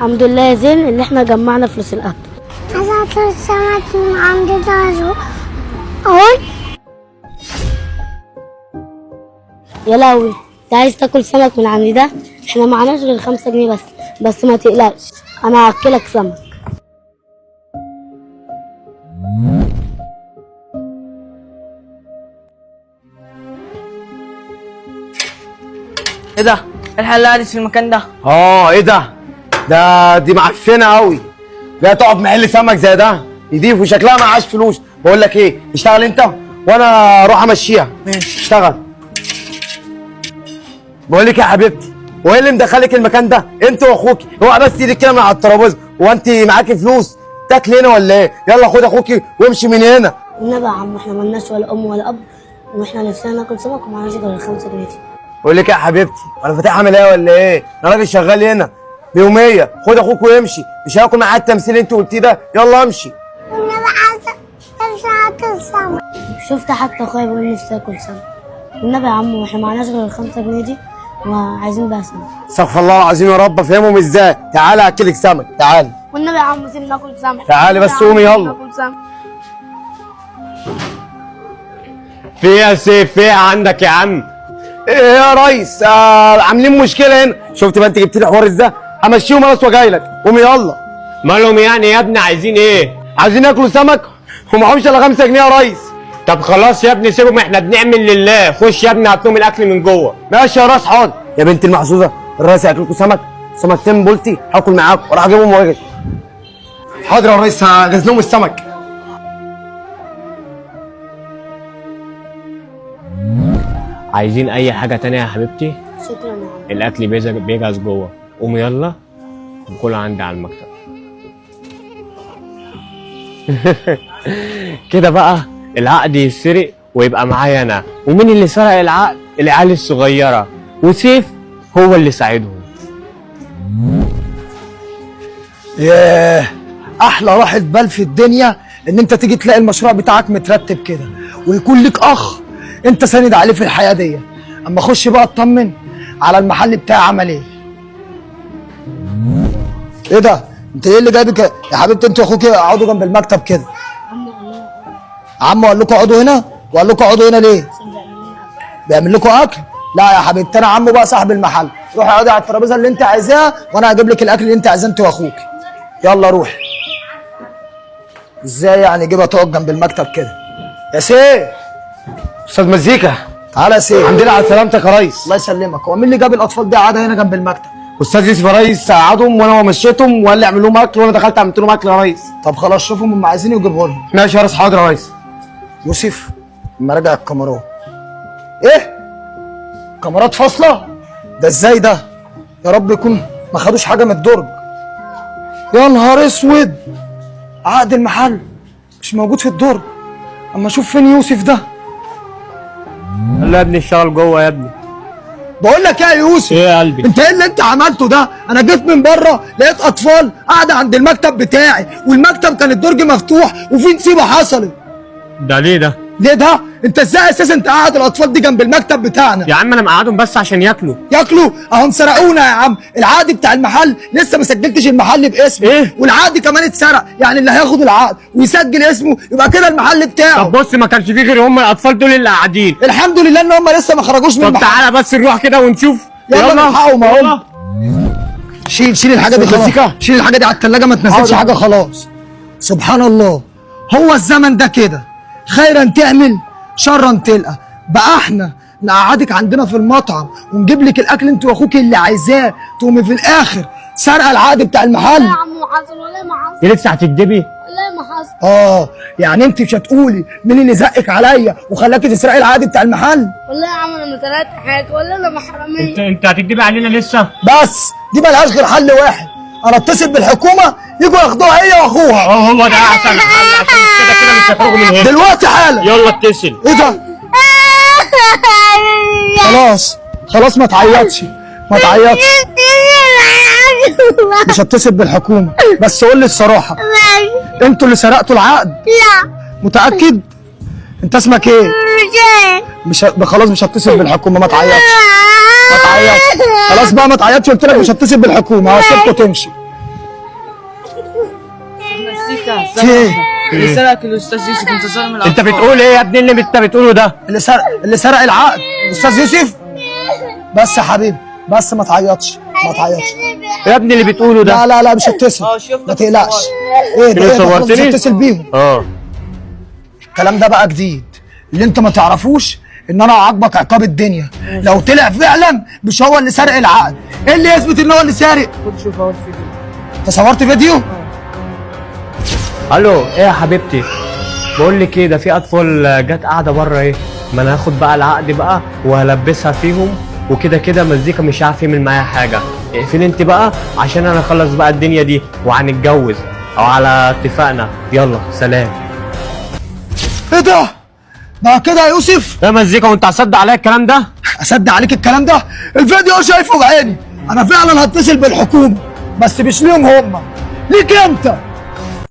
الحمد لله يا زين اللي احنا جمعنا فلوس الاكل. عايزة اكل سمك من عند دارو. اقول يا لهوي، انت عايز تاكل سمك من عند ده؟ احنا معناش غير 5 جنيه بس ما تقلقش، انا هاكلك سمك. ايه ده؟ الحل اللي قعدت في المكان ده؟ اه ايه ده؟ دي معفنه قوي. لا تقعد محل سمك زي ده يضيف وشكلها معهاش فلوس. بقول لك ايه، اشتغل انت وانا اروح امشيها. ماشي. اشتغل. بقول لك يا حبيبتي، وايه اللي مدخلك المكان ده؟ انت واخوكي، اوعى بس ايدك كده من على الترابيزة. هو انت معاكي فلوس تاكلي هنا ولا ايه؟ يلا خد اخوكي وامشي من هنا. والنبي يا عم احنا ملناش ولا ام ولا اب، واحنا نفسنا ناكل سمك ومعناش غير 5 جنيه دي. بقول لك يا حبيبتي، انا فاتح عامل ايه ولا ايه؟ انا راجل شغال هنا بيوميه، خد اخوك وامشي، مش هاكل معايا التمثيل اللي انت قلتيه ده، يلا امشي. والنبي عايزة نفسي اكل سمك. شفت حتى اخويا بيقول نفسي اكل سمك. والنبي يا عم احنا معناش غير 5 جنيه دي وعايزين بقى سمك. استغفر الله العظيم يا رب، افهمهم ازاي؟ تعالى اكلك سمك، تعالى. والنبي يا عم سيبنا ناكل سمك. تعالي بس قومي يلا. ناكل سمك. في ايه يا سيف؟ في ايه عندك يا عم؟ ايه يا ريس؟ عاملين مشكلة هنا. شفت بقى انت جبت لي حوار ازاي؟ همشيهم انا وجاي لك. قومي يلا. مالهم يعني يا ابني؟ عايزين ايه؟ عايزين ياكلوا سمك ومعهمش الا 5 جنيه يا ريس. طب خلاص يا ابني سيبهم، احنا بنعمل لله. خش يا ابني هات لهم الاكل من جوه. ماشي يا راس. حاضر يا بنت المحظوظه، الريس هياكلكوا سمك، سمكتين بولتي هاكل معاكم وراح اجيبهم واجي. حاضر يا ريس، هجهز لهم السمك. عايزين اي حاجة تانية يا حبيبتي؟ شكرا يا عم. الاكل بيجهز جوه. قوم يلا وكل عندي على المكتب. كده بقى العقد يتسرق ويبقى معايا انا. ومين اللي سرق العقد؟ العيال الصغيرة، وسيف هو اللي ساعدهم. ياه، احلى راحة بال في الدنيا ان انت تيجي تلاقي المشروع بتاعك مترتب كده، ويكون لك اخ انت ساند عليه في الحياة دي. اما اخش بقى اطمن على المحل بتاعي عمل ايه. ايه ده؟ انت ايه اللي جايبك يا حبيبتي؟ انت واخوك اقعدوا جنب المكتب كده. عمو قال لكم اقعدوا هنا؟ وقال لكم اقعدوا هنا ليه؟ بيعمل لكم اكل؟ لا يا حبيبتي، انا عمو بقى صاحب المحل. روحي اقعدي على الترابيزة اللي انت عايزاها وانا هجيب لك الاكل اللي انت عايزاه انت واخوك. يلا روحي. ازاي يعني جيبها تقعد جنب المكتب كده؟ يا سيف. استاذ مزيكا، تعالى يا سيف. الحمد لله على سلامتك يا ريس. الله يسلمك. هو مين اللي جاب الاطفال دي قاعدة هنا جنب المكتب؟ استاذ يوسف يا ريس قعدهم وانا مشيتهم وقال لي اعمل لهم اكل، وانا دخلت عملت لهم اكل يا ريس. طب خلاص شوفهم هم عايزين يجيبوا لهم. ماشي يا ريس. حاضر يا ريس. يوسف اما راجع الكاميرات. ايه؟ كاميرات فاصلة؟ ده ازاي ده؟ يا رب يكون ما خدوش حاجة من الدرج. يا نهار اسود، عقد المحل مش موجود في الدرج. اما اشوف فين يوسف ده. يلا يا ابني اشتغل جوه يا ابني. بقول لك ايه يا يوسف؟ ايه يا قلبي؟ انت ايه اللي انت عملته ده؟ انا جيت من بره لقيت اطفال قاعدة عند المكتب بتاعي، والمكتب كان الدرج مفتوح وفي نصيبه حصلت. ده ليه ده؟ ليه ده؟ انت ازاي اساسا تقعد الاطفال دي جنب المكتب بتاعنا؟ يا عم انا مقعدهم بس عشان ياكلوا. ياكلوا؟ اهم سرقونا يا عم. العقد بتاع المحل لسه ما سجلتش المحل باسمي. ايه؟ والعقد كمان اتسرق، يعني اللي هياخد العقد ويسجل اسمه يبقى كده المحل بتاعه. طب بص، ما كانش فيه غير هم الاطفال دول اللي قاعدين. الحمد لله ان هم لسه ما خرجوش من طب المحل. تعالى بس نروح كده ونشوف. يلا نلحقهم اهو. يلا. شيل الحاجة دي خلاص. مزيكا. شيل الحاجة دي على الثلاجة، ما تنزلش حاضر. حاجة خلاص. سبحان الله، هو الزمن ده كده، خيرا تعمل شرا تلقى. بقى احنا نقعدك عندنا في المطعم ونجيب لك الاكل انت واخوك اللي عايزاه، تقومي في الاخر سارقه العقد بتاع المحل. لا يا عم حصل والله ما حصل. دي لسه هتكدبي؟ والله ما حصل. يعني انت مش هتقولي مين اللي زقك عليا وخلاكي تسرقي العقد بتاع المحل؟ والله يا عم انا ما سرقت حاجة، والله انا ما حرامية. انت هتكدبي علينا لسه؟ بس دي ملهاش غير حل واحد، انا اتصل بالحكومة يجوا ياخدوها هي واخوها. اه هو ده احسن حل، عشان كده كده مش هيخرجوا من هنا دلوقتي حالا. يلا اتصل. ايه ده؟ خلاص خلاص، ما تعيطش ما تعيطش، مش هتصل بالحكومة. بس قول لي الصراحة، انتوا اللي سرقتوا العقد؟ لا. متاكد؟ انت اسمك ايه؟ مش مش خلاص مش هتصل بالحكومة، ما تعيطش ما تعيطش، خلاص بقى ما تعيطش، قلت لك مش هتصل بالحكومة، هسيبكوا تمشي. مزيكا. في ايه؟ اللي سرقك الاستاذ يوسف، انت ظالم الاطفال. انت بتقول ايه يا ابني اللي انت بتقوله ده؟ اللي سرق العقد استاذ يوسف. بس يا حبيبي، بس ما تعيطش، ما تعيطش. يا ابني اللي بتقوله ده. لا لا لا، مش هتصل. اه، شفتك. ما تقلقش. ايه ده؟ كده ايه ده؟ خلاص، مش صورتني؟ هتصل بيهم. اه. الكلام ده بقى جديد، اللي انت ما تعرفوش ان انا هعاقبك عقاب الدنيا لو طلع فعلا مش هو اللي سرق العقد. ايه اللي يثبت ان هو اللي سارق؟ خد شوف اهو الفيديو. انت صورت فيديو؟ الو، ايه يا حبيبتي؟ بقول لك ايه، ده في اطفال جت قاعدة بره. ايه، ما انا هاخد بقى العقد بقى وهلبسها فيهم، وكده كده مزيكا مش عارف يعمل معايا حاجه. اقفلي انت بقى عشان انا اخلص بقى الدنيا دي وهنتجوز او على اتفاقنا. يلا سلام. ايه ده؟ ده كده يا يوسف؟ يا مزيكا، وانت هتصدق عليا الكلام ده؟ اصدق عليك الكلام ده؟ الفيديو شايفه بعيني. انا فعلا هتصل بالحكومه، بس مش ليهم هم، ليك انت.